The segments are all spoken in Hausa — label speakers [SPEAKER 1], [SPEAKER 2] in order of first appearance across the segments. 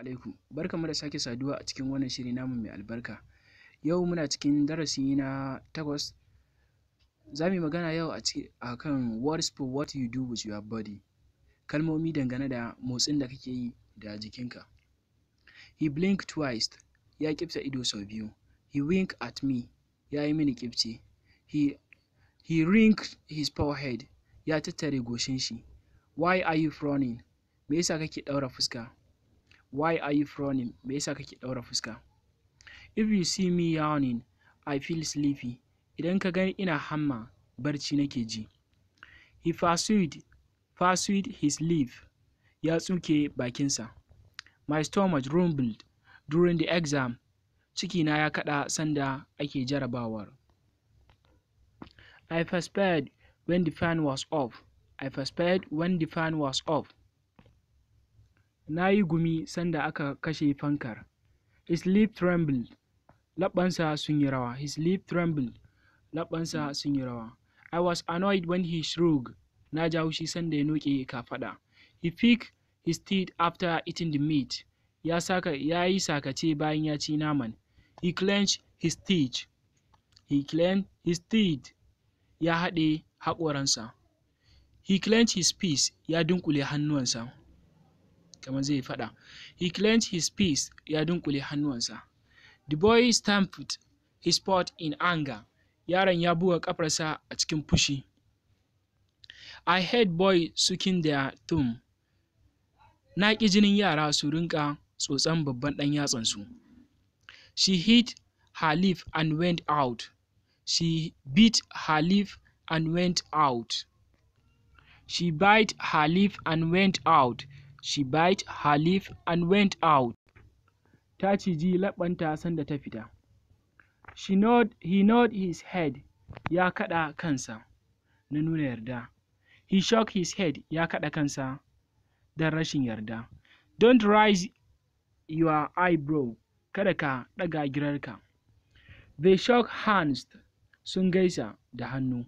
[SPEAKER 1] Alaikum. Barkanmu da sake saduwa a cikin wannan shiri namu mai albarka. Yau muna cikin darasi na 8. Za mu yi magana yau a kan words for what you do with your body. Kalmomi dangane da motsin da kake yi da jikinka. He blinked twice. Ya ƙifta ido sau biyu. He winked at me. Ya yi mini ƙifce. He wrinkled his forehead. Ya tattare goshin shi. Why are you frowning? Me yasa kake ɗaura fuska? Why are you frowning? Me yasa kake ɗaura fuska? If you see me yawning, I feel sleepy. Idan ka ga ina hamma, barci nake ji. He pursed his lip. Ya tsuke bakinsa. My stomach rumbled during the exam. Cikina ya kaɗa sanda ake jarabawar. I perspired when the fan was off. I perspired when the fan was off. Na yi gumi sanda aka kashe fankar. His lip trembled. Leɓɓansa sun yi rawa. His lip trembled. Leɓɓansa sun yi rawa. I was annoyed when he shrugged. Na ji haushi sanda ya noƙe kafaɗa. He picked his teeth after eating the meat. Ya yi sakace bayan ya ci naman. He clenched his teeth. He clenched his teeth. Ya haɗe haƙoransa. He clenched his fist. Ya dunƙule hannuwansa. Kamar zai faɗa. He clenched his fist. Ya dunƙule hannuwansa. The boy stamped his foot in anger. Yaron ya buga ƙafarsa a cikin fushi. I hate boys sucking their thumb. Na ƙi jinin yara su rinƙa tsotson babban ɗan yatsansu. She hit her lip and went out. She bit her lip and went out. She bit her lip and went out. She bit her lip and went out. Ta ciji leɓɓanta sanda ta fita. He nodded his head. Ya kaɗa kansa na nuna yarda. He shook his head. Ya kaɗa kansa don rashin yarda. Don't raise your eyebrow. Kada ka ɗaga girarka. They shook hands. Sun gaisa da hannu.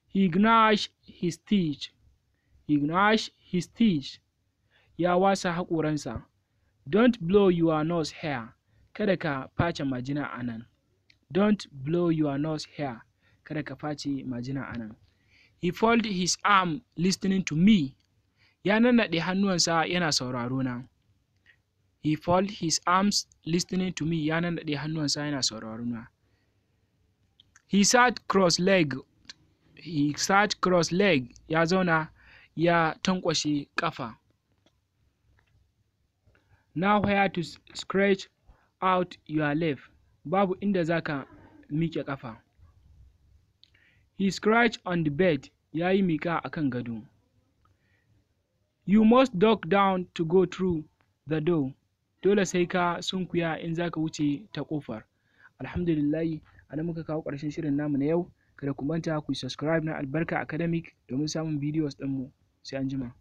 [SPEAKER 1] He gnashed his teeth. He gnashed his teeth. Ya wasa haƙoransa. Don't blow your nose here. Kada ka face majina a nan. Don't blow your nose here. Kada ka face majina a nan. He folded his arm listening to me. Ya nannaɗe hannuwansa yana sauraro na. He folded his arms listening to me. Ya nannaɗe hannuwansa yana sauraro na. He sat cross-legged. He sat cross-legged. Ya zauna ya tankwashe ƙafa. Nowhere to stretch out your leg. Babu inda za ka miƙe ƙafa. He scratched on the bed. Ya yi miƙa a kan gado. You must duck down to go through the door. Dole sai ka sunkuya in za ka wuce ta ƙofar. Alhamdulillahi, a nan muka kawo ƙarshen shirin namu na yau. Kada ku manta ku yi subscribe na Albarka Academic domin samun videos ɗinmu. Sai anjima.